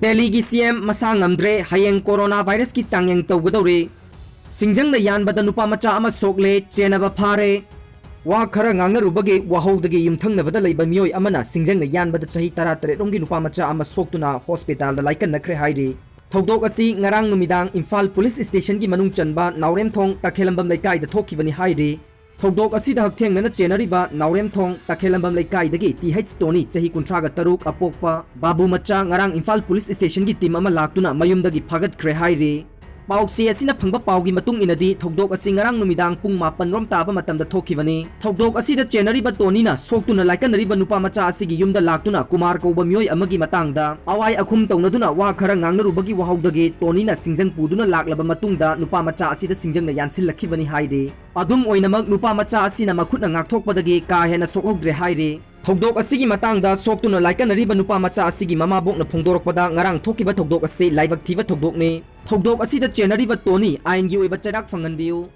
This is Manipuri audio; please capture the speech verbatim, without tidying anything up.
ꯗꯦꯜꯂꯤꯒꯤ ꯁꯤ ꯑꯦꯝ ꯃꯁꯥ ꯉꯝꯗ꯭ꯔꯦ, ꯍꯌꯦꯡ ꯀꯣꯔꯣꯅꯥ ꯚꯥꯏꯔꯁꯀꯤ ꯆꯥꯡꯌꯦꯡ ꯇꯧꯒꯗꯧꯔꯦ꯫ ꯁꯤꯡꯖꯪꯅ ꯌꯥꯟꯕꯗ ꯅꯨꯄꯥ ꯃꯆꯥ ꯑꯃ ꯁꯣꯛꯂꯦ, ꯆꯦꯟꯅꯕ ꯐꯥꯔꯦ꯫ ꯋꯥ ꯈꯔ ꯉꯥꯡꯅꯔꯨꯕꯒꯤ ꯋꯥꯍꯧꯗꯒꯤ ꯌꯨꯝꯊꯪꯅꯕꯗ ꯂꯩꯕ ꯃꯤꯑꯣꯏ ꯑꯃꯅ ꯁꯤꯡꯖꯪꯅ ꯌꯥꯟꯕꯗ ꯆꯍꯤ ꯇꯔꯥꯇꯔꯦꯠ ꯔꯣꯝꯒꯤ ꯅꯨꯄꯥ ꯃꯆꯥ ꯑꯃ ꯁꯣꯛꯇꯨꯅ ꯍꯣꯁꯄꯤꯇꯥꯜꯗ ꯂꯥꯏꯀꯠꯅꯈ꯭ꯔꯦ ꯍꯥꯏꯔꯤ꯫ ꯊꯧꯗꯣꯛ ꯑꯁꯤ ꯉꯔꯥꯡ ꯅꯨꯃꯤꯗꯥꯡ ꯏꯝꯐꯥꯜ ꯄꯨꯂꯤꯁ ꯁ꯭ꯇꯦꯁꯟꯒꯤ ꯃꯅꯨꯡ ꯆꯟꯕ ꯅꯥꯎꯔꯦꯝꯊꯣꯡ ꯇꯈꯦꯂꯝꯕꯝ ꯂꯩꯀꯥꯏꯗ ꯊꯣꯛꯈꯤꯕꯅꯤ ꯍꯥꯏꯔꯤ꯫ ꯊꯧꯗꯣꯛ ꯑꯁꯤꯗ ꯍꯛꯊꯦꯡꯅꯅ ꯆꯦꯟꯅꯔꯤꯕ ꯅꯥꯎꯔꯦꯝꯊꯣꯡ ꯇꯈꯦꯂꯝꯕꯝ ꯂꯩꯀꯥꯏꯗꯒꯤ ꯇꯤ ꯍꯩꯆ ꯇꯣꯅꯤ, ꯆꯍꯤ ꯀꯨꯟꯊ꯭ꯔꯥꯒ ꯇꯔꯨꯛ, ꯑꯄꯣꯛꯄ ꯕꯥꯕꯨ ꯃꯆꯥ, ꯉꯔꯥꯡ ꯏꯝꯐꯥꯜ ꯄꯨꯂꯤꯁ ꯁ꯭ꯇꯦꯁꯟꯒꯤ ꯇꯤꯝ ꯑꯃ ꯂꯥꯛꯇꯨꯅ ꯃꯌꯨꯝꯗꯒꯤ ꯐꯥꯒꯠꯈ꯭ꯔꯦ ꯍꯥꯏꯔꯤ꯫ ꯄꯥꯎꯆꯦ ꯑꯁꯤꯅ ꯐꯪꯕ ꯄꯥꯎꯒꯤ ꯃꯇꯨꯡ ꯏꯟꯅꯗꯤ, ꯊꯧꯗꯣꯛ ꯑꯁꯤ ꯉꯔꯥꯡ ꯅꯨꯃꯤꯗꯥꯡ ꯄꯨꯡ ꯃꯥꯄꯟ ꯔꯣꯝ ꯇꯥꯕ ꯃꯇꯝꯗ ꯊꯣꯛꯈꯤꯕꯅꯤ꯫ ꯊꯧꯗꯣꯛ ꯑꯁꯤꯗ ꯆꯦꯟꯅꯔꯤꯕ ꯇꯣꯅꯤꯅ ꯁꯣꯛꯇꯨꯅ ꯂꯥꯏꯀꯠꯅꯔꯤꯕ ꯅꯨꯄꯥ ꯃꯆꯥ ꯑꯁꯤꯒꯤ ꯌꯨꯝꯗ ꯂꯥꯛꯇꯨꯅ ꯀꯨꯃꯥꯔ ꯀꯧꯕ ꯃꯤꯑꯣꯏ ꯑꯃꯒꯤ ꯃꯇꯥꯡꯗ ꯑꯋꯥꯏ ꯑꯈꯨꯝ ꯇꯧꯅꯗꯨꯅ ꯋꯥ ꯈꯔ ꯉꯥꯡꯅꯔꯨꯕꯒꯤ ꯋꯥꯍꯧꯗꯒꯤ ꯇꯣꯅꯤꯅ ꯁꯤꯡꯖꯪ ꯄꯨꯗꯨꯅ ꯂꯥꯛꯂꯕ ꯃꯇꯨꯡꯗ ꯅꯨꯄꯥ ꯃꯆꯥ ꯑꯁꯤꯗ ꯁꯤꯡꯖꯪꯅ ꯌꯥꯟꯁꯤꯜꯂꯛꯈꯤꯕꯅꯤ ꯍꯥꯏꯔꯤ꯫ ꯑꯗꯨꯝ ꯑꯣꯏꯅꯃꯛ, ꯅꯨꯄꯥ ꯃꯆꯥ ꯑꯁꯤꯅ ꯃꯈꯨꯠꯅ ꯉꯥꯛꯊꯣꯛꯄꯗꯒꯤ ꯀꯥ ꯍꯦꯟꯅ ꯁꯣꯛꯍꯧꯗ꯭ꯔꯦ ꯍꯥꯏꯔꯤ꯫ ꯊꯧꯗꯣꯛ ꯑꯁꯤꯒꯤ ꯃꯇꯥꯡꯗ ꯁꯣꯛꯇꯨꯅ ꯂꯥꯏꯀꯠꯅꯔꯤꯕ ꯅꯨꯄꯥ ꯃꯆꯥ ꯑꯁꯤꯒꯤ ꯃꯃꯥꯕꯣꯛꯅ ꯐꯣꯡꯗꯣꯔꯛꯄꯗ, ꯉꯔꯥꯡ ꯊꯣꯛꯈꯤꯕ ꯊꯧꯗꯣꯛ ꯑꯁꯤ ꯂꯥꯏꯕꯛ ꯊꯤꯕ ꯊꯧꯗꯣꯛꯅꯤ꯫ ꯊꯧꯗꯣꯛ ꯑꯁꯤꯗ ꯆꯦꯟꯅꯔꯤꯕ ꯇꯣꯅꯤ ꯑꯥꯏꯟꯒꯤ ꯑꯣꯏꯕ ꯆꯩꯔꯥꯛ ꯐꯪꯍꯟꯕꯤꯌꯨ꯫